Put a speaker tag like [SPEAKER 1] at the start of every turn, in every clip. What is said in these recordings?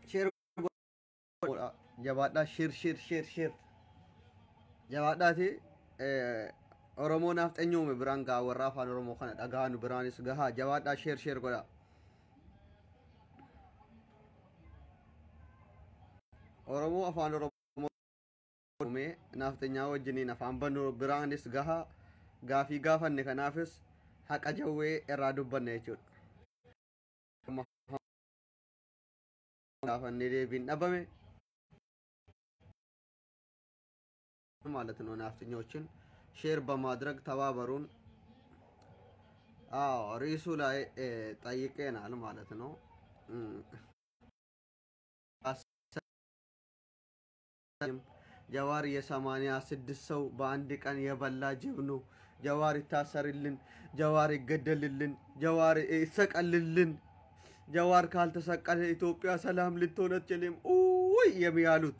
[SPEAKER 1] Share godhaa. Jabaadhaa, share, share, share, share. Jabaadhaati Oromoo naafxanyoome biraan gahaa, warra afaan Oromoo kana dhagaanu biraanis gahaa. Jabaadhaa, share, share godhaa. Oromoo afaan Oromoo naafxanyaa wajjiniin afaan bannu biraanis gahaa. Gaafii gaafanne kanaafis haqa jawwee irraa dubbanne jechuudha. Gaafannee deebiin dhabame ማለት ነው። ናፍጠኞችን ሼር በማድረግ ተባበሩን። አዎ ርዕሱ ላይ ጠይቄናል ማለት ነው። ጀዋር የ86 ሰው በአንድ ቀን የበላ ጅብ ነው። ጀዋር ይታሰርልን፣ ጀዋር ይገደልልን፣ ጀዋር ይሰቀልልን። ጀዋር ካልተሰቀለ ኢትዮጵያ ሰላም ልትሆን አትችልም ውይ የሚያሉት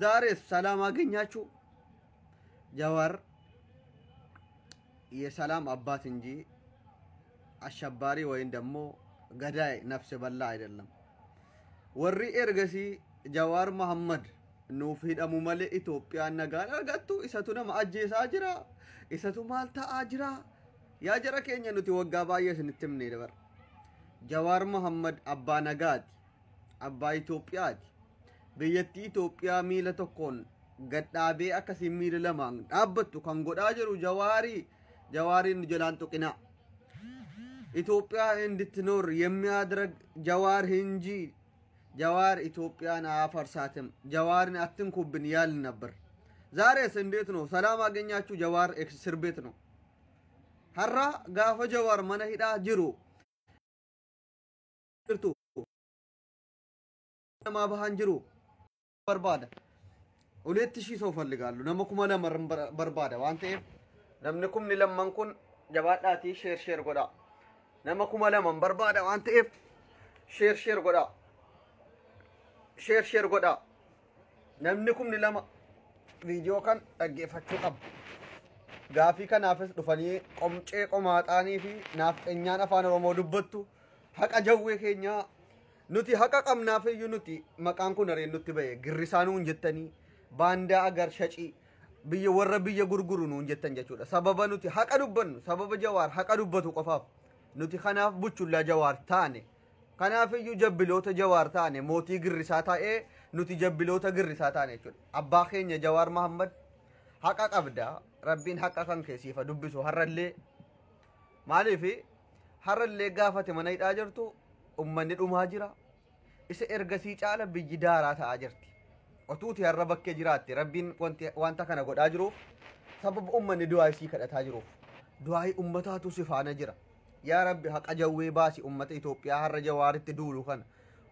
[SPEAKER 1] ዛሬስ ሰላም አገኛችሁ? ጀዋር የሰላም አባት እንጂ አሸባሪ ወይም ደግሞ ገዳይ ነፍስ በላ አይደለም። Warri ergasii Jawaar Mahammad nuuf hidhamu malee Itoophiyaan nagaan argattu, isatu nama ajjeesaa jira, isatu maal ta'aa jira. Yaa jara keenya, nuti waggaa baay'ee isinitti himne dabar. Jawaar Mahammad abbaa nagaati, abbaa Itoophiyaati. Biyyattii Itoophiyaa miila tokkoon gadhaabee akkasiin miila lamaan dhaabbattu kan godhaa jiru Jawaarii. Jawaariin nu jalaan tuqinaa. ኢትዮጵያ እንድትኖር የሚያደርግ ጀዋር እንጂ ጀዋር ኢትዮጵያን አያፈርሳትም፣ ጀዋርን አትንኩብን ያልን ነበር። ዛሬስ እንዴት ነው? ሰላም አገኛችሁ? ጀዋር እስር ቤት ነው። Har'a gaafa Jawaar mana hidhaa jiru jirtu namaa bahan jiru barbaada. 2000 ሰው ፈልጋሉ, nama 2000 barbaada waan ta'eef namni 20,000 kun jabaadhaatii share, share godhaa. Nama 2000 barbaada waan ta'eef share, share godhaa. Share, share godhaa. Namni 20,000 viidiyoo kan dhaggeeffachuu qaba. Gaafii kanaafis dhufanii qomcee qomaaxaanii fi naafxenyaan afaan Oromoo dubbattu haqa jawwee keenyaa, nuti haqa qabnaaf iyyuu nuti maqaan kun hareen nutti ba'e, girrisaa nuun jettanii, baandaa agar shacii biyya warra biyya gurguru nuun jettan jechuudha. Sababa nuti haqa dubbannu, sababa Jawaar haqa dubbatu qofaaf nuti kanaaf buchullaa Jawaar taane. Kanaaf iyyuu jabbiloota Jawaar taane, mootii girrisaa ta'ee nuti jabbiloota girrisaa taane jechuudha. Abbaa keenya Jawaar Mahammad, haqa qabda, rabbiin haqa kan keessiifa dubbisu. Har'allee maaliif har'allee gaafate mana hidhaa jirtu, ummanni dhumaa jira. Isa ergasii caala biyyi daaraa ta'aa jirti. Otuuti har'a bakkee jiraatte, rabbiin wanta kana godhaa jiruuf sababa ummanni du'aa isii kadhataa jiruuf, du'aa ummataatu si faana jira. Yaa rabbi, haqa jawwee baasi. Ummata Itoophiyaa har'a Jawaaritti duulu kana,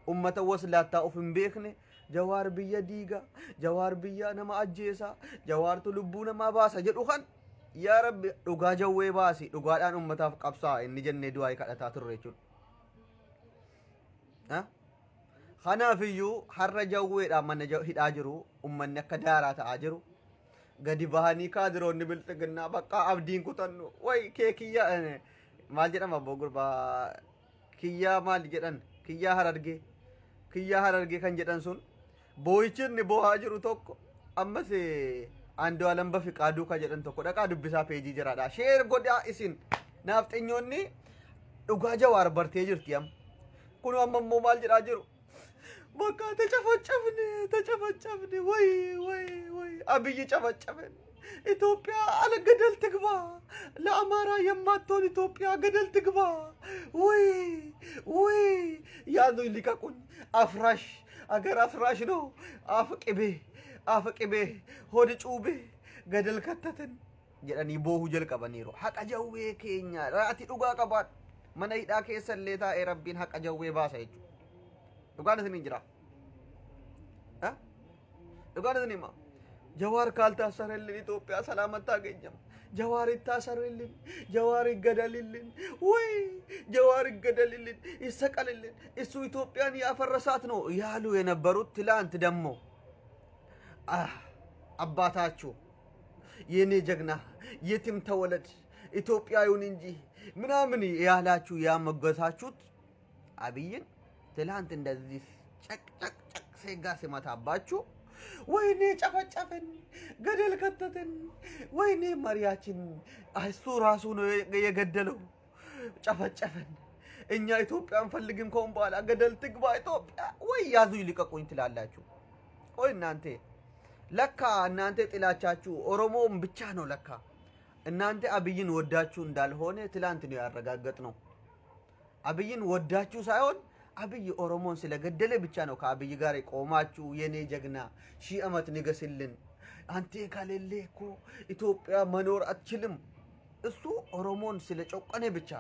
[SPEAKER 1] ummata waslaattaa of hin beekne, Jawaar biyya diiga, Jawaar biyya nama ajjeesa, Jawaartu lubbuu namaa baasa jedhu kan, yaa rabbi dhugaa jawwee baasi, dhugaadhaan ummataaf qabsaa inni jennee du'aa kadhataa turre jechuudha. Kanaafiyyuu har'a jawweedhaan mana hidhaa jiru, ummanni akka daaraa ta'aa jiru. Gadi bahanii kaadiroonni bilxiginnaa bakka abdiin kutannu way kee kiyya maal jedhama, abboo gurbaa kiyyaa maal jedhan, kiyyaa Harargee, kiyyaa Harargee kan jedhan sun boo'ichi inni boo'aa jiru tokko ammas Andu'aalam Bafiqaaduu ka jedhan tokko dhaqaa dubbisaa, peejii jiraadha. Share godhaa isin naafxenyoonni, dhugaa Jawaar bartee jirti amma. Kun amma immoo maal jedhaa jiru? Bakka ተጨፈጨፍን ተጨፈጨፍን፣ ወይ ወይ ወይ አብይ ጨፈጨፍን። ኢትዮጵያ አለ ገደል ትግባ፣ ለአማራ የማትሆን ኢትዮጵያ ገደል ትግባ። ወይ ወይ ያዙኝ ልቀቁኝ፣ አፍራሽ አገር አፍራሽ ነው። አፍ ቅቤ አፍ ቅቤ ሆድ ጩቤ ገደል ከተትን jedhanii boohuu jalqabaniiru. Haqa jawwee keenya raati dhugaa qabaadhu. Mana hidhaa keessa illee taa'ee rabbiin haqa jawwee baasa jechuudha. Dhugaan isiniin jira. Dhugaan isin hima. Jawaar ካልታሰረልን ኢትዮጵያ ሰላም አታገኘም። ጀዋር ይታሰርልን፣ ጀዋር ይገደልልን፣ ወይ ጀዋር ይገደልልን፣ ይሰቀልልን፣ እሱ ኢትዮጵያን ያፈረሳት ነው ያሉ የነበሩት ትላንት ደግሞ አባታችሁ የኔ ጀግና የትም ተወለድ ኢትዮጵያዊውን እንጂ ምናምን ያላችሁ ያመገሳችሁት አብይን ትላንት እንደዚህ ጨቅ ጨቅ ጨቅ ሴጋ ሲመታባችሁ ወይኔ ጨፈጨፍን፣ ገደል ከተትን፣ ወይኔ መሪያችን እሱ ራሱ ነው የገደለው፣ ጨፈጨፍን፣ እኛ ኢትዮጵያ አንፈልግም፣ ከሆን በኋላ ገደል ትግባ ኢትዮጵያ፣ ወይ ያዙ ይልቀቁኝ ትላላችሁ። ቆይ እናንተ ለካ እናንተ ጥላቻችሁ ኦሮሞም ብቻ ነው። ለካ እናንተ አብይን ወዳችሁ እንዳልሆነ ትላንት ነው ያረጋገጥ ነው። አብይን ወዳችሁ ሳይሆን አብይ ኦሮሞን ስለገደለ ብቻ ነው ከአብይ ጋር ቆማችሁ የኔ ጀግና 1000 ዓመት ንገስልን፣ አንተ ከሌለ እኮ ኢትዮጵያ መኖር አትችልም። እሱ ኦሮሞን ስለጨቆነ ብቻ፣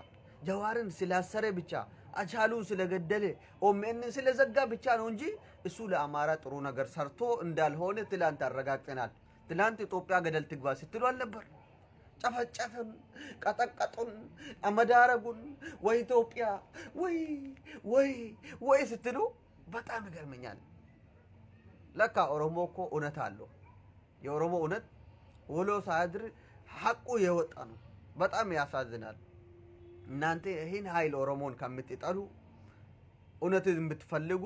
[SPEAKER 1] ጀዋርን ስላሰረ ብቻ፣ አቻሉን ስለገደለ፣ ኦሜንን ስለዘጋ ብቻ ነው እንጂ እሱ ለአማራ ጥሩ ነገር ሰርቶ እንዳልሆነ ትላንት አረጋግጠናል። ትላንት ኢትዮጵያ ገደል ትግባ ስትሉ አልነበር? ጨፈጨፍን፣ ቀጠቀጡን፣ አመዳረጉን፣ ወይ ኢትዮጵያ ወይ ወይ ወይ ስትሉ በጣም ይገርመኛል። ለካ ኦሮሞ እኮ እውነት አለው። የኦሮሞ እውነት ውሎ ሳያድር ሐቁ የወጣ ነው። በጣም ያሳዝናል። እናንተ ይህን ኃይል ኦሮሞን ከምትጠሉ እውነትን ብትፈልጉ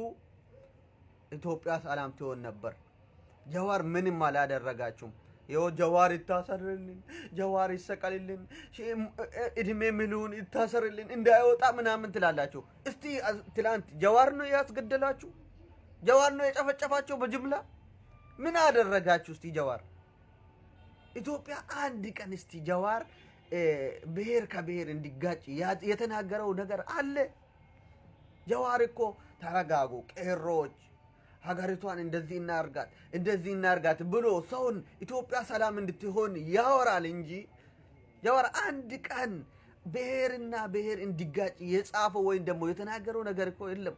[SPEAKER 1] ኢትዮጵያ ሰላም ትሆን ነበር። ጀዋር ምንም አላደረጋችሁም። ይኸው ጀዋር ይታሰርልን፣ ጀዋር ይሰቀልልን፣ እድሜ ምሉን ይታሰርልን እንዳይወጣ ምናምን ትላላችሁ። እስቲ ትላንት ጀዋር ነው ያስገደላችሁ? ጀዋር ነው የጨፈጨፋቸው በጅምላ? ምን አደረጋችሁ? እስቲ ጀዋር ኢትዮጵያ አንድ ቀን እስቲ ጀዋር ብሔር ከብሔር እንዲጋጭ የተናገረው ነገር አለ? ጀዋር እኮ ተረጋጉ ቄሮች፣ ሀገሪቷን እንደዚህ እናርጋት እንደዚህ እናርጋት ብሎ ሰውን ኢትዮጵያ ሰላም እንድትሆን ያወራል እንጂ ጀዋር አንድ ቀን ብሔርና ብሔር እንዲጋጭ የጻፈው ወይም ደግሞ የተናገረው ነገር እኮ የለም።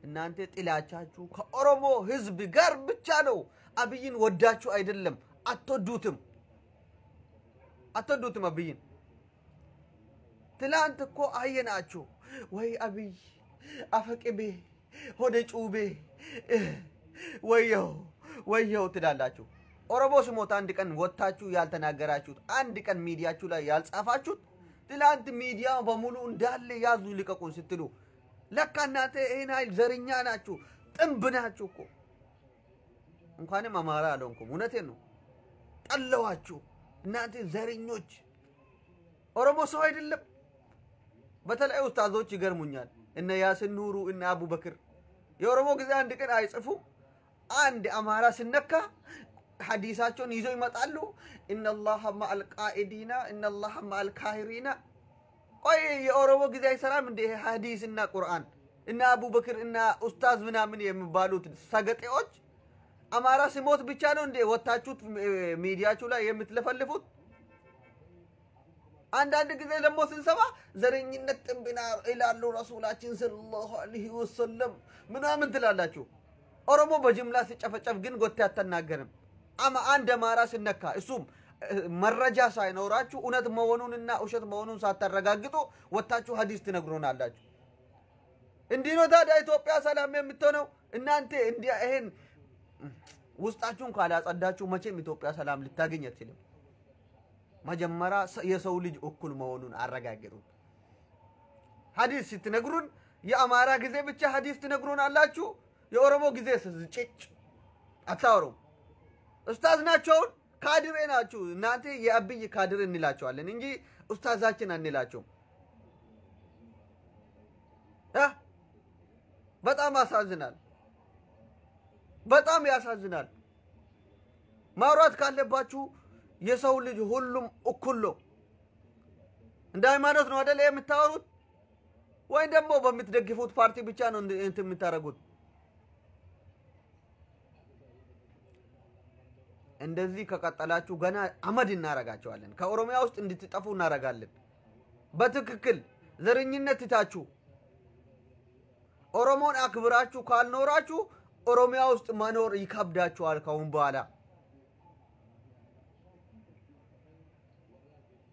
[SPEAKER 1] እናንተ ጥላቻችሁ ከኦሮሞ ሕዝብ ጋር ብቻ ነው። አብይን ወዳችሁ አይደለም። አትወዱትም፣ አትወዱትም አብይን። ትላንት እኮ አየናችሁ። ወይ አብይ አፈቅቤ ሆደ ጩቤ ወየው ወየው ትላላችሁ። ኦሮሞ ስሞት አንድ ቀን ወጥታችሁ ያልተናገራችሁት፣ አንድ ቀን ሚዲያችሁ ላይ ያልጻፋችሁት፣ ትላንት ሚዲያ በሙሉ እንዳለ ያዙ ልቀቁን ስትሉ ለካ እናንተ ይህን ኃይል ዘረኛ ናችሁ፣ ጥንብ ናችሁ እኮ። እንኳንም አማራ አልሆንኩም፣ እውነቴን ነው። ጠለዋችሁ እናንተ ዘረኞች። ኦሮሞ ሰው አይደለም። በተለይ ኡስታዞች ይገርሙኛል። እነ ያስን ኑሩ እነ አቡበክር የኦሮሞ ጊዜ አንድ ቀን አይጽፉም። አንድ አማራ ስነካ ሐዲሳቸውን ይዘው ይመጣሉ። ኢነላሀ ማአል ቃኢዲና ኢነላሀ ማአል ካሂሪና። ቆይ የኦሮሞ ጊዜ አይሰራም እንደ ሐዲስ እና ቁርአን? እነ አቡበክር እና ኡስታዝ ምናምን የሚባሉት ሰገጤዎች አማራ ሲሞት ብቻ ነው እንዴ ወታችሁት ሚዲያችሁ ላይ የምትለፈልፉት? አንዳንድ ጊዜ ደግሞ ስንሰማ ዘረኝነት ጥንብና ይላሉ ረሱላችን ሰለላሁ ዐለይሂ ወሰለም ምናምን ትላላችሁ። ኦሮሞ በጅምላ ሲጨፈጨፍ ግን ጎቴ አትናገርም። አንድ አማራ ሲነካ እሱም መረጃ ሳይኖራችሁ እውነት መሆኑንና ውሸት መሆኑን ሳታረጋግጡ ወታችሁ ሀዲስ ትነግሩናላችሁ። እንዲህ ነው ታዲያ ኢትዮጵያ ሰላም የምትሆነው? እናንተ እንዲህ ይሄን ውስጣችሁን ካላጸዳችሁ መቼም ኢትዮጵያ ሰላም ልታገኝ አትችልም። መጀመሪያ የሰው ልጅ እኩል መሆኑን አረጋግጡ። ሀዲስ ስትነግሩን የአማራ ጊዜ ብቻ ሀዲስ ትነግሩን አላችሁ። የኦሮሞ ጊዜ ጭጭ አታወሩም። ኡስታዝ ናቸው፣ ካድሬ ናችሁ እናንተ። የአብይ ካድሬ እንላቸዋለን እንጂ ኡስታዛችን አንላቸውም። በጣም ያሳዝናል። በጣም ያሳዝናል። ማውራት ካለባችሁ የሰው ልጅ ሁሉም እኩል ነው። እንደ ሃይማኖት ነው አይደል የምታወሩት? ወይም ደግሞ በምትደግፉት ፓርቲ ብቻ ነው እንትን የምታደርጉት? እንደዚህ ከቀጠላችሁ ገና አመድ እናረጋቸዋለን። ከኦሮሚያ ውስጥ እንድትጠፉ እናረጋለን። በትክክል ዘረኝነት ትታችሁ ኦሮሞን አክብራችሁ ካልኖራችሁ ኦሮሚያ ውስጥ መኖር ይከብዳችኋል ከአሁን በኋላ።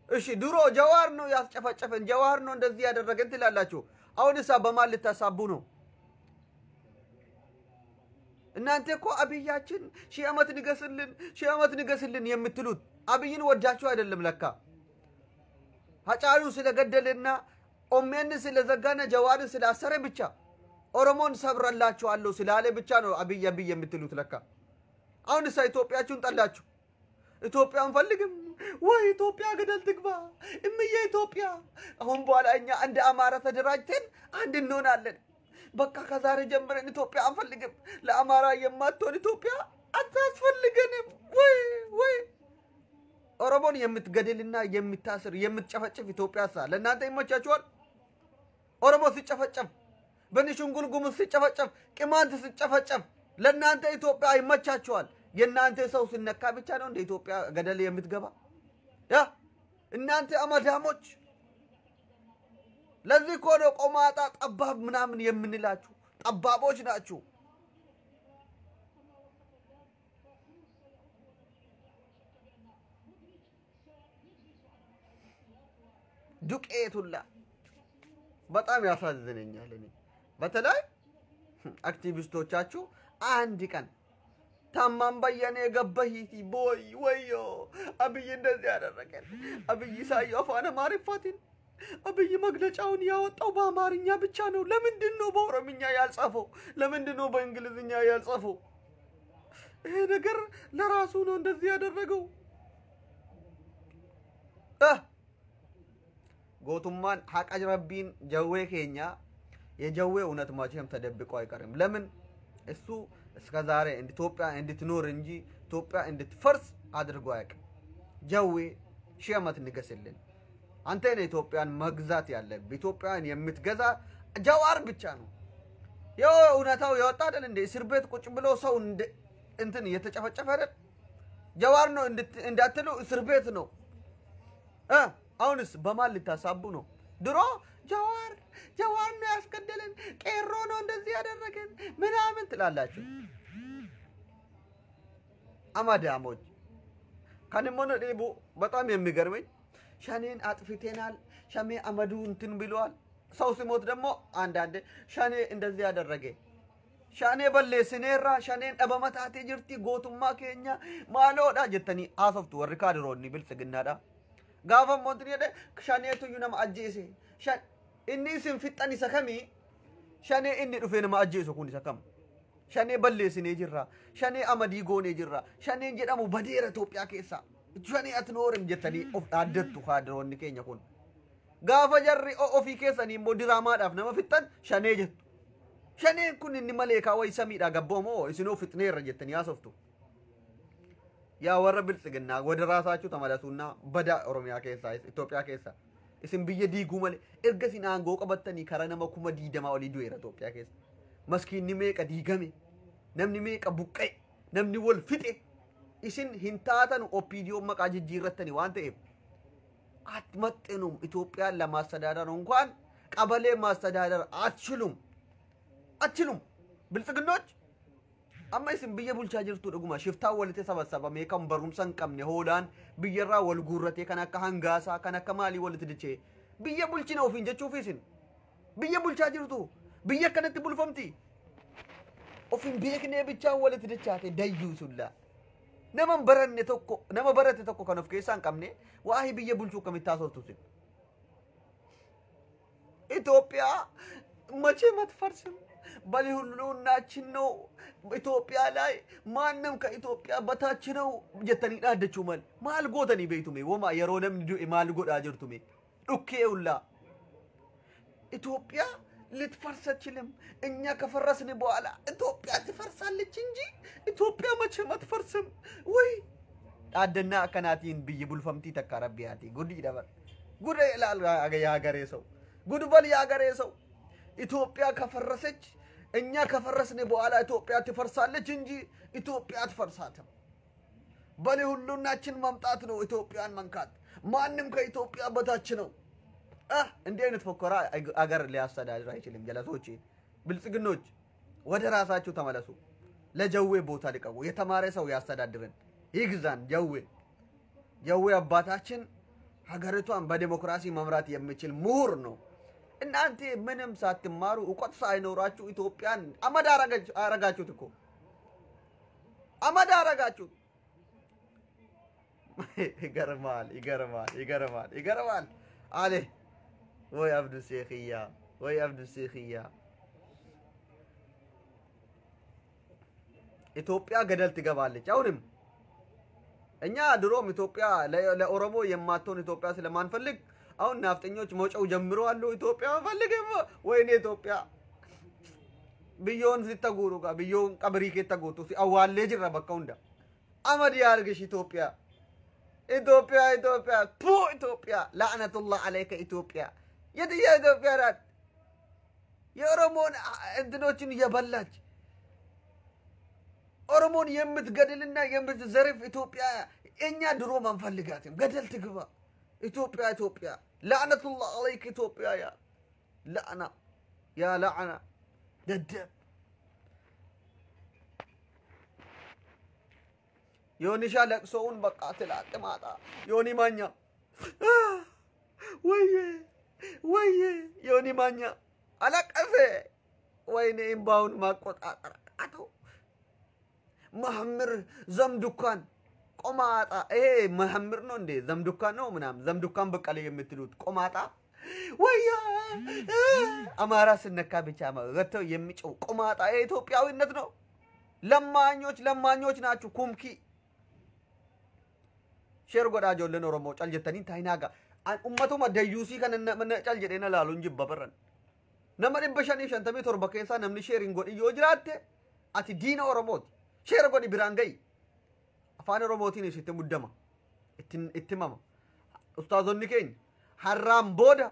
[SPEAKER 1] እሺ ድሮ ጀዋር ነው ያስጨፈጨፈን፣ ጀዋር ነው እንደዚህ ያደረገን ትላላችሁ። አሁንሳ በማን ልታሳቡ ነው? እናንተ እኮ አብያችን 1000 ዓመት ንገስልን፣ 1000 ዓመት ንገስልን የምትሉት አብይን ወዳችሁ አይደለም። ለካ ሀጫሉን ስለገደልና ኦሜንን ስለዘጋና ጀዋርን ስላሰረ ብቻ ኦሮሞን ሰብረላችኋለሁ ስላለ ብቻ ነው አብይ አብይ የምትሉት ለካ። አሁን እሳ ኢትዮጵያችሁን ጠላችሁ። ኢትዮጵያ አንፈልግም ወይ ኢትዮጵያ ገደል ትግባ እምዬ ኢትዮጵያ። አሁን በኋላ እኛ እንደ አማራ ተደራጅተን አንድ እንሆናለን። በቃ ከዛሬ ጀምረን ኢትዮጵያ አንፈልግም። ለአማራ የማትሆን ኢትዮጵያ አታስፈልገንም። ወይ ወይ ኦሮሞን የምትገድልና የምታስር የምትጨፈጭፍ ኢትዮጵያ ሳ ለእናንተ ይመቻችኋል? ኦሮሞ ሲጨፈጨፍ፣ ቤኒሻንጉል ጉሙዝ ሲጨፈጨፍ፣ ቅማንት ሲጨፈጨፍ ለእናንተ ኢትዮጵያ ይመቻችኋል? የእናንተ ሰው ሲነካ ብቻ ነው እንደ ኢትዮጵያ ገደል የምትገባ ያ እናንተ አመዳሞች። ለዚህ እኮ ነው ቆማጣ ጠባብ ምናምን የምንላችሁ፣ ጠባቦች ናችሁ። ዱቄቱላ በጣም ያሳዝነኛል። እኔ በተለይ አክቲቪስቶቻችሁ አንድ ቀን ታማም በየኔ ገበሂቲ ቦይ ወዮ አብይ እንደዚህ ያደረገን፣ አብይ ሳዩ አፋን አማርፋትን አብይ መግለጫውን ያወጣው በአማርኛ ብቻ ነው። ለምንድን ነው በኦሮምኛ ያልጻፈው? ለምንድን ነው በእንግሊዝኛ ያልጻፈው? ይሄ ነገር ለራሱ ነው እንደዚህ ያደረገው። ጎቱማን ሀቀ ረቢን ጀዌ ኬኛ የጀዌ እውነት መቼም ተደብቆ አይቀርም። ለምን እሱ እስከ ዛሬ ኢትዮጵያ እንድትኖር እንጂ ኢትዮጵያ እንድትፈርስ አድርጎ አያውቅም። ጀዌ 1000 ዓመት ንገስልን። አንተ ነህ ኢትዮጵያን መግዛት ያለብህ። ኢትዮጵያን የምትገዛ ጀዋር ብቻ ነው። ያው እውነታው የወጣ አይደል እንደ እስር ቤት ቁጭ ብሎ ሰው እንትን እየተጨፈጨፈ አይደል? ጀዋር ነው እንዳትሉ እስር ቤት ነው። አሁንስ በማን ልታሳቡ ነው? ድሮ ጀዋር ጀዋር ነው ያስገደለን፣ ቄሮ ነው እንደዚህ ያደረገን ምናምን ትላላችሁ። አማዳሞች ከንሞነ ዴቡ በጣም የሚገርመኝ ሸኔን አጥፍቴናል፣ ሸሜ አመዱ እንትን ብለዋል። ሰው ሲሞት ደግሞ አንዳንዴ ሸኔ እንደዚህ ያደረገ ሸኔ balleessineerra ሸኔን dhabama taatee jirti gootummaa keenya maaloodha jettanii haasoftu warri kaadiroonni biltsiginnaadha. Gaafa immoo እንትን jedhe shaneetu nama ajjeese. Inni isin fixxan isa kamii? Shanee inni dhufee nama ajjeesu kun isa kam? Shanee balleessinee jirra. Shanee amadii goonee jirra. Shaneen jedhamu badeera Itoophiyaa keessa. Shanee atnoorim jettanii of dhaaddattu kaadiroonni keenya kun. Gaafa jarri ofii keessanii immoo diraamaadhaaf nama fixxan shanee jettu. Shaneen kun inni maleekaa wayi samiidhaa gabboomoo isinoo fixneerra jettanii haasoftu. yaa warra biltsiginnaa ወደ ራሳችሁ ተመለሱና በዳ ኦሮሚያ keessa Itoophiyaa keessa isin biyya diiguu malee erga isin aangoo qabattanii karaa nama 20,000 olii du'eera Itoophiyaa keessa. Maskiinni meeqa diigame, namni meeqa buqqa'e, namni wal fixe isin hin taatanu OPDO maqaa jijjiirrattanii waan ta'eef አትመጥኑም። ኢትዮጵያን ለማስተዳደር እንኳን ቀበሌ ማስተዳደር አትችሉም፣ አትችሉም። ብልጽግኖች amma isin biyya bulchaa jirtu dhuguma shiftaan walitti sabassabamee kan barumsa hin qabne hoolaan biyyarraa wal guurratee kan akka hangaasaa kan akka maalii walitti dichee biyya bulchina ofiin jechuuf isin biyya bulchaa jirtu biyya akkanatti bulfamti of hin beeknee bichaan walitti dichaate dayyuu sulla nama hin baranne tokko nama barate tokko kan of keessaa hin qabne waa'ee biyya bulchuu akkamitti haasoftu isin? ኢትዮጵያ መቼም አትፈርስም። በህልውናችን ነው። ኢትዮጵያ ላይ ማንም ከኢትዮጵያ በታች ነው jettanii dhaaddachuu mal maal gootanii beektume woma yeroo namni du'e maal godhaa jirtume dhukkee hullaa ኢትዮጵያ ልትፈርስ አትችልም። እኛ ከፈረስን በኋላ ኢትዮጵያ ትፈርሳለች እንጂ ኢትዮጵያ መቼም አትፈርስም። ወይ dhaaddannaa akkanaatiin biyyi bulfamtii takka rabbiyaati gudii dabar ጉድ ይላል የሀገሬ ሰው፣ ጉድ በል የሀገሬ ሰው። ኢትዮጵያ ከፈረሰች እኛ ከፈረስን በኋላ ኢትዮጵያ ትፈርሳለች እንጂ ኢትዮጵያ አትፈርሳትም። በህልውናችን መምጣት ነው ኢትዮጵያን መንካት። ማንም ከኢትዮጵያ በታች ነው። እንዲህ አይነት ፎከራ አገር ሊያስተዳድር አይችልም። ጀለሶች ብልጽግኖች ወደ ራሳችሁ ተመለሱ። ለጀዌ ቦታ ልቀቁ። የተማረ ሰው ያስተዳድርን፣ ይግዛን። ጀዌ ጀዌ አባታችን ሀገሪቷን በዲሞክራሲ መምራት የሚችል ምሁር ነው። እናንተ ምንም ሳትማሩ እውቀት ሳይኖራችሁ ኢትዮጵያን አመድ አረጋችሁት እኮ አመድ አረጋችሁት። ይገርማል፣ ይገርማል፣ ይገርማል፣ ይገርማል። አሌ ወይ አብዱ ሼክያ፣ ወይ አብዱ ሼክያ። ኢትዮጵያ ገደል ትገባለች። አሁንም እኛ ድሮም ኢትዮጵያ ለኦሮሞ የማትሆን ኢትዮጵያ ስለማንፈልግ አሁን ናፍጠኞች መጮህ ጀምረዋል። ኢትዮጵያ አንፈልግም፣ ወይኔ ኢትዮጵያ biyyoon sitta guuru gaa biyyoon qabrii keetta guutu si awwaallee jirra bakka hunda amadi yaargish ኢትዮጵያ ኢትዮጵያ ኢትዮጵያ ፑ ኢትዮጵያ ላዕነቱላህ አለይከ ኢትዮጵያ የትያ ኢትዮጵያ ናት? የኦሮሞን እንትኖችን እየበላች ኦሮሞን የምትገድልና የምትዘርፍ ኢትዮጵያ እኛ ድሮም አንፈልጋትም። ገደል ትግባ ኢትዮጵያ ኢትዮጵያ ላዕነቱላህ አለይክ ኢትዮጵያ ያ ላዕና ያ ላዕና ደደብ ዮኒሻ ለቅሶውን በቃ ትላጥ ማጣ ዮኒ ማኛ ወይዬ ወይዬ ዮኒ ማኛ አለቀሰ። ወይኔ እምባውን ማቆጣጠር አቃተው። መሐምር ዘምዱካን ቆማጣ፣ ይሄ መሐምር ነው እንዴ? ዘምዱካን ነው ምናምን ዘምዱካን በቀለ የምትሉት ቆማጣ ወያ አማራ ስነካ ብቻ ወጥተው የሚጮው ቆማጣ፣ ይሄ ኢትዮጵያዊነት ነው። ለማኞች ለማኞች ናችሁ። ኩምኪ share godhaa ijoolleen Oromoo cal jettanii taayinaa gaa ummatuma dayyuusii kana cal jedhee na laaluun jibba barran. Nama 557 keessaa namni share hin godhin yoo jiraatte ati diina Oromooti. Share godhi biraan ga'i. Afaan Oromootiin isitti muddama. Itti mama. Ustaazonni keenya har'aan booda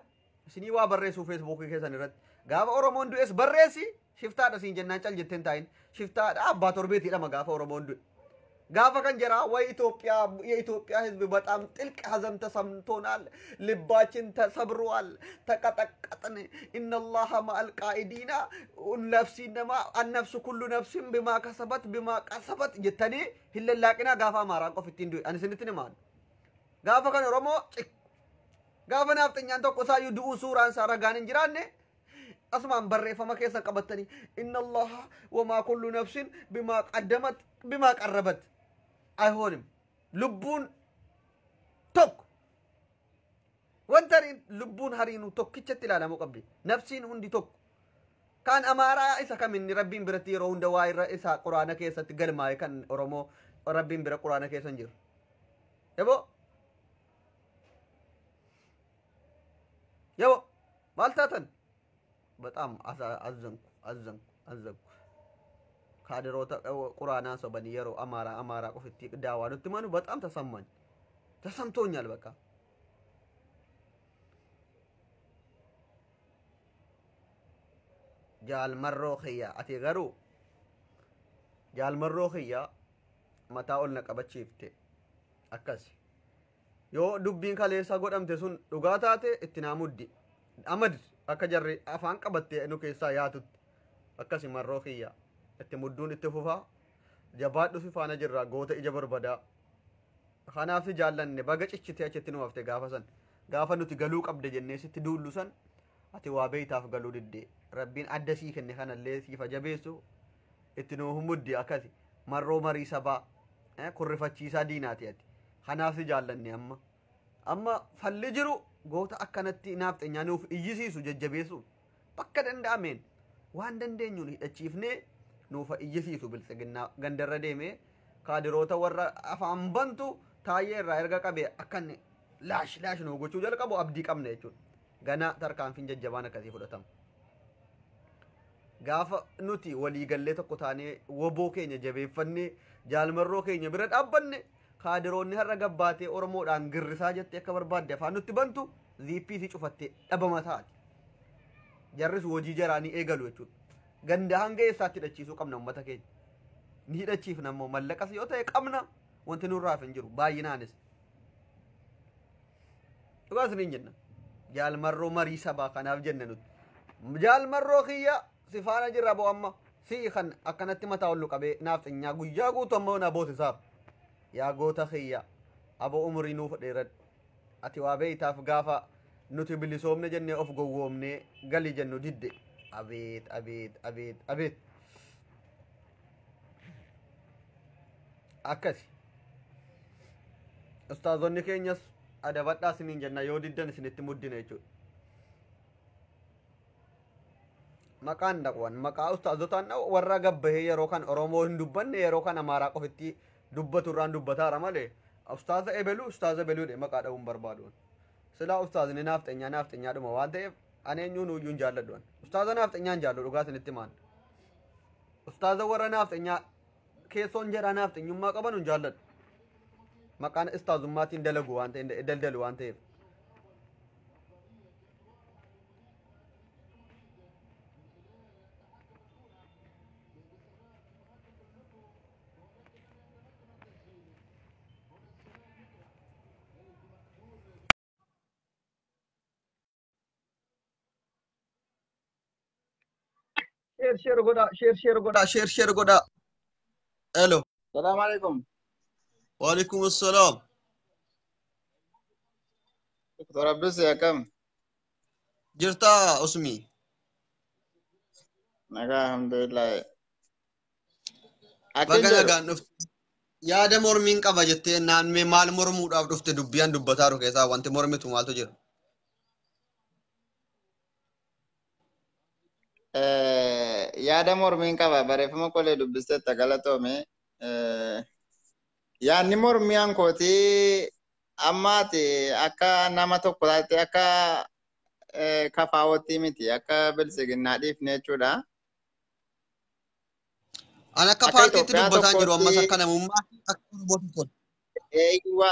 [SPEAKER 1] isinii waa barreessuu feesbuukii keessan irratti. Gaafa Oromoon du'es barreessi shiftaadha siin jennaan cal jetteen taayin shiftaadha abbaa torbeetii dhama gaafa Oromoon du'e. ጋፋ ከን ጀራ ወይ ኢትዮጵያ የኢትዮጵያ ሕዝብ በጣም ጥልቅ ሐዘን ተሰምቶናል፣ ልባችን ተሰብሯል፣ ተቀጠቀጥን። ኢነላሀ መዐል ቃኢዲና ነፍሲ ነማ አነፍሱ ኩሉ ነፍሲን ቢማ ከሰበት ቢማ ቀሰበት jettanii hin lallaaqinaa gaafa Amaaraan qofa ittiin du'e ani isinitti himaan. Gaafa kan Oromoo cik gaafa naafxanyaan tokko isaayyuu du'uu suuraan isaa ragaan hin jiraanne asumaan barreeffama keessan qabattanii innallaha wamaa kullu nafsin bimaa qaddamat bimaa qarrabat አይሆንም። lubbuun tokko wanta lubbuun hariinu tokkichatti ilaalamuu qabdi. Nafsiin hundi tokko. Kan Amaaraa isa kaminni Rabbiin biratti yeroo hunda waa irra isa Quraana keessatti galmaa'e kan Oromoo Rabbiin bira Quraana keessa hin jiru. Yaboo yaboo maal taatan? በጣም አዘንኩ አዘንኩ አዘንኩ። ካድሮታ ቁራና sobanii yeroo አማራ አማራ qofitti daawaa nutti manu በጣም ተሰማኝ ተሰምቶኛል። በቃ jaalmarroo kiyya ati garuu jaalmarroo kiyya mataa ol na qabachiifte akkasi yoo dubbiin kaleessa godhamte sun dhugaa taate itti naa muddi amad akka jarri afaan qabattee nu keessaa yaatutti akkasi marroo kiyya itti mudduun itti fufaa jabaadhu si faana jirra goota ija barbadaa kanaaf si jaallanne baga cichitee achitti nu hafte gaafa san gaafa nuti galuu qabde jennee sitti duullu san ati waa beeytaaf galuu didde rabbiin adda sii kenne kanallee siif jabeessu itti nuu muddi akkasi marroo marii sabaa kurrifachiisaa diinaati ati kanaaf si jaallanne amma amma falli jiru goota akkanatti naafxeenyaa nuuf iyyisiisu jajjabeessu bakka danda'ameen waan dandeenyuun hidhachiifnee nuufa iyyisiisu biltsiginnaa gandarra deemee kaadiroota warra afaan bantu taayyee irraa erga qabee akkan laash laash nuu gochuu jalqabu abdii qabna jechuudha. Gana tarkaanfiin jajjabaan akkasii fudhatama. Gaafa nuti waliigallee tokko taanee woboo keenya jabeeffannee jaalmarroo keenya bira dhaabbanne kaadiroonni har'a gabbaatee Oromoodhaan girrisaa jettee akka barbaadde afaan nutti bantu ziippii si cufattee dhabama taati. Jarris hojii jaraanii eegalu jechuudha. Ganda hanga eessaatti hidhachiisuu qabna uummata keenya. Ni hidhachiifna immoo mallaqas yoo ta'e qabna wanti nurraaf hin jiru baay'inaanis. Dhugaas ni jenna. Jaalmarroo marii sabaa kanaaf jenna nuti. Jaalmarroo kiyya si faana jirra boo amma si kan akkanatti mataa ol qabee naaf xinyaa guyyaa guutuu amma na boosisaaf. Yaa goota kiyya aboo umurii nuuf dheeradhu. Ati waa beeytaaf gaafa nuti bilisoomne jennee of gowwoomnee gali jennu didde. Abeet abeet abeet abeet. Akkasi. Ustaazonni keenyas adabadhaa isiniin jenna yoo diddan isinitti muddina jechuudha. Maqaan dhaqwan maqaa ustaazotaan dha'u warra gabbahee yeroo kan Oromoo hin dubbanne, yeroo kan Amaaraa qofitti dubbatu irraan dubbataara malee ustaaza ebeluu ustaaza ebeluudha maqaa dha'uun barbaadu. Silaa ustaazni naafxenyaa naafxenyaadhuma waan ta'eef ani eenyuun iyyuu hin jaalladhu. Ustaaza naafxenyaa hin jaalladhu, dhugaa isinitti maan. Ustaaza warra naafxenyaa keessoon jedhaa naafxenyummaa qaban hin jaalladhu. Maqaan ustaazummaatiin dalagu waan ta'eef, daldalu waan ta'eef. Share share godhaa, share share godhaa, share share godhaa. Hello.
[SPEAKER 2] Salaam alaikum.
[SPEAKER 1] Waalaikum assalaam.
[SPEAKER 2] Dr. Abdus, akkam?
[SPEAKER 1] Jirtaa Usmi?
[SPEAKER 2] Nagaa, alhamdulillah. Akkin
[SPEAKER 1] Baga
[SPEAKER 2] jedhu
[SPEAKER 1] nagaan dhufte. Yaada mormiin qaba jettee naan mee maal mormuudhaaf dhufte? Dubbiyaan dubbataa jiru keessaa wanti mormitu maaltu jira?
[SPEAKER 2] Yaada mormiin qaba, barreeffama qolee dubbisteetta, galatoome. Yaadni mormii hankootii ammaati akka nama tokko taate, akka kafaawwatii miti, akka bilisiginnaa dhiifne jechuudha.
[SPEAKER 1] Ani akka
[SPEAKER 2] Akka
[SPEAKER 1] paartiitti
[SPEAKER 2] Itoophiyaa
[SPEAKER 1] dubbataa jiru ammas
[SPEAKER 2] tokkootti
[SPEAKER 1] akka namummaa akka Oromoo tokkotti.
[SPEAKER 2] Eeywa,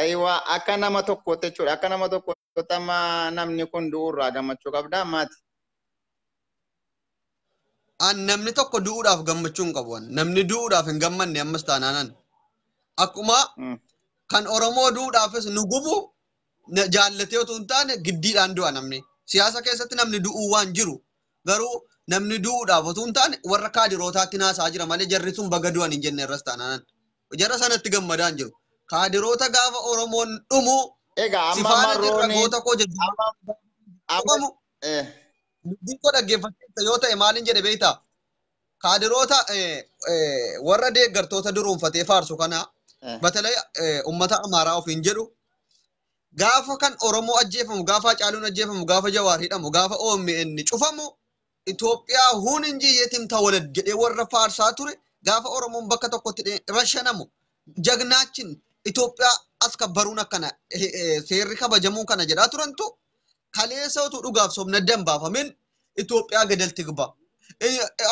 [SPEAKER 2] eeywa, akka nama tokkootti jechuudha. Akka nama tokkootti amma namni kun du'uurraa gammachuu qabda ammaati.
[SPEAKER 1] An namni tokko du'uudhaaf gammachuu hin qabu. Namni du'uudhaaf hin gammanne ammas taanaanan. Akkuma kan Oromoo du'uudhaafis nu gubu jaallatee otoo hin taane giddiidhaan du'a namni. Siyaasa keessatti namni du'uu waan jiru, garuu namni du'uudhaaf otoo hin taane warra kaadirootaatti naasaa jira malee jarri sun baga du'an hin jenne irras taanaanan. Jara sanatti gammadaa hin jiru. Kaadiroota gaafa Oromoon dhumu
[SPEAKER 2] Egaa
[SPEAKER 1] si
[SPEAKER 2] amma
[SPEAKER 1] faana jirra
[SPEAKER 2] marrooni
[SPEAKER 1] goota koo jajjabaa
[SPEAKER 2] amma
[SPEAKER 1] qabamu dubbii koo dhaggeeffatteetta yoo ta'e maaliin jedhe beektaa? Kaadiroota warra deeggartoota duruunfatee faarsu kana batalay ummata Amaaraa ofiin jedhu gaafa kan Oromoo ajjeefamu, gaafa Hacaaluun ajjeefamu, gaafa Jawaar hidhamu, gaafa OMN cufamu Itoophiyaa hun inji yetim tawalad jedhee warra faarsaa ture, gaafa Oromoon bakka tokkotti rashanamu jagnaachin Itoophiyaa as kabbaruun akkana seerri kabajamuun kana jedhaa turantu kaleessa utuu dhugaaf sobna dambaafamin Itoophiyaa gadal tigba.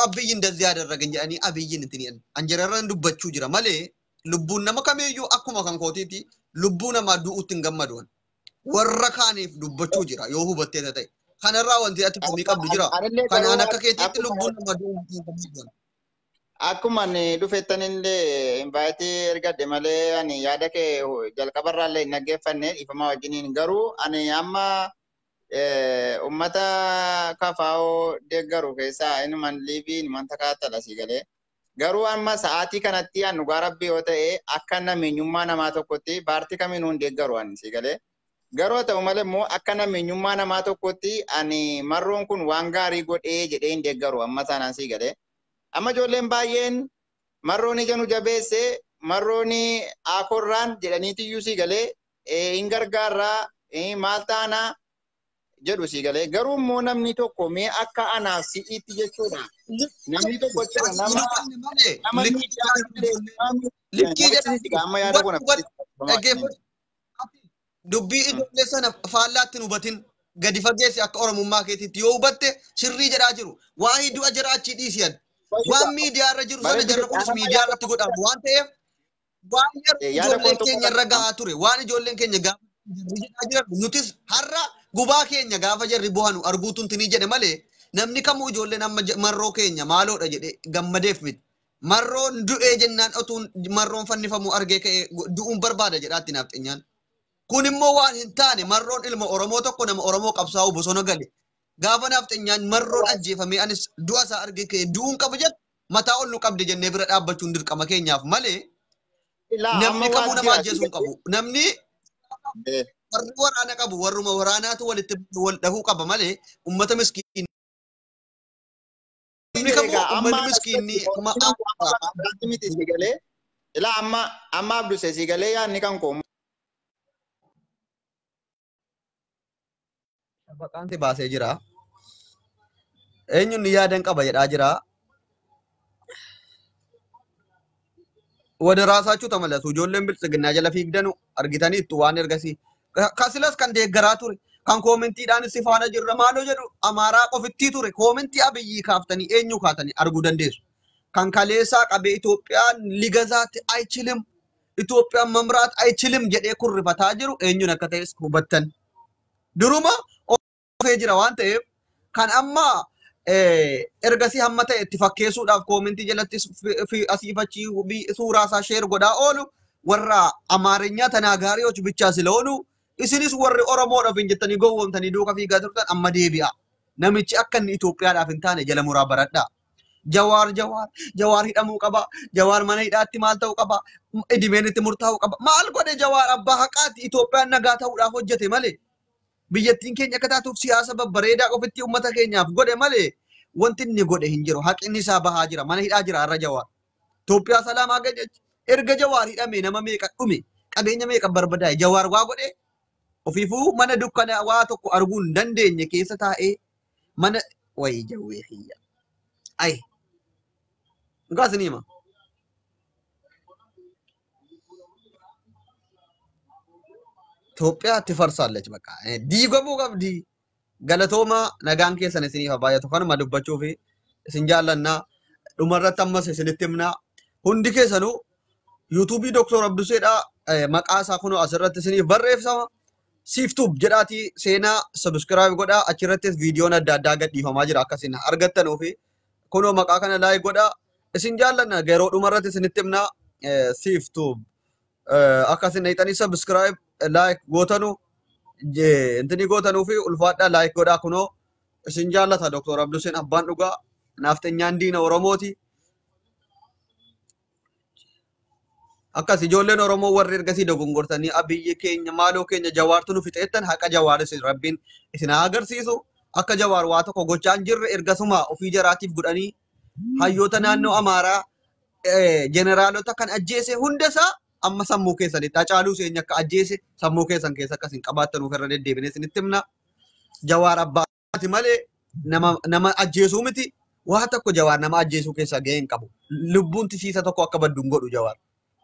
[SPEAKER 1] Abiyyi እንደዚህ ያደረገኝ jedhanii Abiyyiin itti ni anjararran dubbachuu jira malee lubbuun nama kamiiyyuu akkuma kan kootiitti lubbuu namaa du'uutti hin gammadu. Warra kaaniif dubbachuu jira yoo hubattee ta'e. Kanarraa wanti ati komii qabdu jira.
[SPEAKER 2] Anillee
[SPEAKER 1] Kanaan
[SPEAKER 2] garuu
[SPEAKER 1] akka keetiitti
[SPEAKER 2] akkuma
[SPEAKER 1] lubbuun namaa du'uutti hin gammadu.
[SPEAKER 2] Akkuma ani dhufettanillee invaayitii ergadhe malee ani yaada kee jalqabarraallee hin dhaggeeffanne, dhiifama wajjiniin. Garuu ani amma ummata kafaa'oo deeggaru keessaa inuman liivii inuman takaatala si galee. Garuu amma sa'aatii kanatti an dhugaa rabbii yoo ta'e akka nameenyummaa namaa tokkotti paartii kamiinuu hin deeggaru ani si galee. Garuu haa ta'u malee immoo akka nameenyummaa namaa tokkotti ani marroon kun waan gaarii godhee jedhee hin deeggaru amma taanaan si galee. Amma ijoolleen baay'een marroon ija nu jabeesse, marroon akorraan jedhaniitiyyuu si galee hin gargaarraa maal taanaa jedhu si galee. Garuu immoo namni tokko mee akka anaaf si'iitti jechuudha. Namni tokko jechuudha
[SPEAKER 1] Ati
[SPEAKER 2] nama
[SPEAKER 1] hin hubanne malee
[SPEAKER 2] nama
[SPEAKER 1] likkii
[SPEAKER 2] miidiyaa
[SPEAKER 1] likkii
[SPEAKER 2] namichi
[SPEAKER 1] jedhamu
[SPEAKER 2] si amma yaada
[SPEAKER 1] hubadhu
[SPEAKER 2] kana
[SPEAKER 1] hubadhu dhaggeeffadhu. Dubbii ijoollee sana faallaatti hin hubatin, gadi fageessi akka Oromummaa keetiitti yoo hubatte sirrii jedhaa jiru. Waa'ee du'a jara achii dhiisi yaad. Waan miidiyaa irra jiru sana jarri kunis miidiyaa irratti godhamu waan ta'eef waan yeroo
[SPEAKER 2] Yaada
[SPEAKER 1] ijoolleen
[SPEAKER 2] koo
[SPEAKER 1] keenya irra gahaa ture, waan ijoolleen keenya gaafa jarri jedhaa jiran nutis har'a gubaa keenya gaafa jarri bu'anu arguutu tinii jedhe malee namni kamuu ijoolleen amma marroo keenya maaloodha jedhe gammadeef miti. Marroon du'ee jennaan otuun marroon fannifamu argee ka'ee du'uun barbaada jedhaatti naaf xiyyaana. Kun immoo waan hin taane, marroon ilma Oromoo tokko, nama Oromoo qabsaa'u bosona gale. Gaafa naaf xiyyaan marroon ajjeefamee anis du'a isaa argee ka'ee du'uun qabu jedhu mataa ol nu qabde jennee bira dhaabbachuun dirqama keenyaaf malee
[SPEAKER 2] Ilaa amma
[SPEAKER 1] namni kamuu
[SPEAKER 2] waan
[SPEAKER 1] nama
[SPEAKER 2] jira si
[SPEAKER 1] ajjeesuu hin
[SPEAKER 2] galee.
[SPEAKER 1] qabu. Namni warri waraana qabu warruma waraanaatu walitti wal dhahuu qaba malee ummata miskiinii namni kamuu
[SPEAKER 2] Egaa amma
[SPEAKER 1] ummanni miskiinni amma
[SPEAKER 2] asirratti miti si galee. Ilaa amma Abduse si galee yaadni kan koo
[SPEAKER 1] Maqaan si baasee jira. Eenyuun yaadan qaba jedhaa jira. ወደ ራሳችሁ ተመለሱ። Ijoolleen biltsiginnaa jala fiigdanu argitaniittu waan ergasii. Kasilas kan deeggaraa ture, kan koomentiidhaan si faana jirra maaloo jedhu Amaaraa qofittii ture. Koomentii Abiyyii kaaftanii eenyu kaatanii arguu dandeessu. Kan kaleessaa qabee Itoophiyaan ligazaatti አይችልም, Itoophiyaan መምራት አይችልም jedhee kurrifataa jiru eenyuun akka ta'es hubattan. Duruma ofee jira waan ta'eef kan amma ergasii hamma ta'e itti fakkeessuudhaaf koomentii jalattis asii fi achii suuraa isaa share godhaa oolu warra Amaarinyaa ተናጋሪዎች ብቻ ስለሆኑ isinis warri Oromoodhaaf hin jettanii gowwoomtanii duuka fiigaa turtan amma deebi'a. Namichi akka inni Itoophiyaadhaaf hin taane jala muraa baradhaa. Jawaar, Jawaar, Jawaar hidhamuu qaba. Jawaar mana hidhaatti maal ta'uu qaba? Idimeen itti murtaa'uu qaba. Maal godhe Jawaar? Abbaa haqaati. Itoophiyaan nagaa ta'uudhaaf hojjete malee. Biyyattiin keenya akka taatuuf siyaasa babbareedaa ofitti uummata keenyaaf godhe malee wanti inni godhe hin jiru. Haqinni isaa bahaa jira. Mana hidhaa jira har'a Jawaar. Itoophiyaa ሰላም አገኘች. Erga Jawaar hidhame nama meeqa dhume? Qabeenya meeqa barbadaa'e? Jawaar waa godhe? Ofiifuu mana dukkana waa tokko arguu hin dandeenye keessa taa'ee mana wayii jawwee kiyya. Ayi. Dhugaas ni hima. Itoophiyaa ትፈርሳለች በቃ diigamuu qabdi. Galatooma, nagaan keessan isiniif haa baay'atu. Kanuma dubbachuu fi isin jaallannaa. Dhumarratti ammas isinitti himnaa. Hundi keessanuu yuutuubii Dooktor Abduseedhaa maqaa isaa kunoo asirratti isiniif barreeffama. Siiftuub jedhaatii seenaa subscribe godhaa. Achirrattis viidiyoon adda addaa gadhiifamaa jira akkasiin argattanuu fi kunoo maqaa kana like godhaa. Isin jaallanna, yeroo dhumarratti isinitti himnaa Siiftuub. Akkasin dhaqxanii subscribe like gootanu intini gootanuu fi ulfaadhaa, like godhaa. Kunoo isin jaallata Dooktor Abduseen, abbaan dhugaa, naaftanyaan diina Oromooti. Akkas ijoolleen Oromoo warri ergasii dogongortanii Abiyyi keenya maaloo keenya Jawaartu nu fixeettan, haqa Jawaaris Rabbiin isin haa agarsiisu. Akka Jawaar waa tokko gochaa hin jirre ergasuma ofii jaraatiif godhanii hayyoota naannoo Amaaraa, jeneraalota kan ajjeese hundasaa amma sammuu keessanitti Hacaaluu seenya akka ajjeese sammuu keessan keessa akkas hin qabaattanuuf irra deddeebinee isinitti himna. Jawaar abbaati malee nama ajjeesuu miti. Waa tokko Jawaar nama ajjeesuu keessaa gahee hin qabu. Lubbuun tisiisa tokko akka baddu hin godhu Jawaar.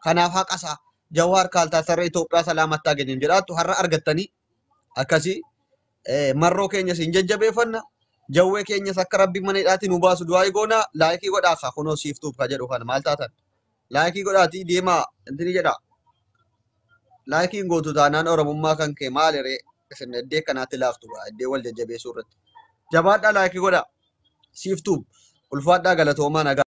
[SPEAKER 1] Kanaaf haqa isaa Jawaar kaaltaa Itoophiyaa ሰላም አታገኝም jedhaattu har'a argattanii akkasii marroo keenya siin jajjabeeffanna. Jawwee keenyas akka Rabbi mana hidhaatii nu baasu du'aa goona. Like godhaa kaa, kunoo siiftuuf ka jedhu kana maal taatan? Like godhaatii deemaa intini jedhaa. Likeiin gootu taanaan Oromummaa kan kee maal ree? Isin iddee kanaatti laaftu gaa iddee wal jajjabeessuu irratti. Jabaadhaa, like godhaa. Siiftuuf ulfaadhaa, galatoomaa, nagaa.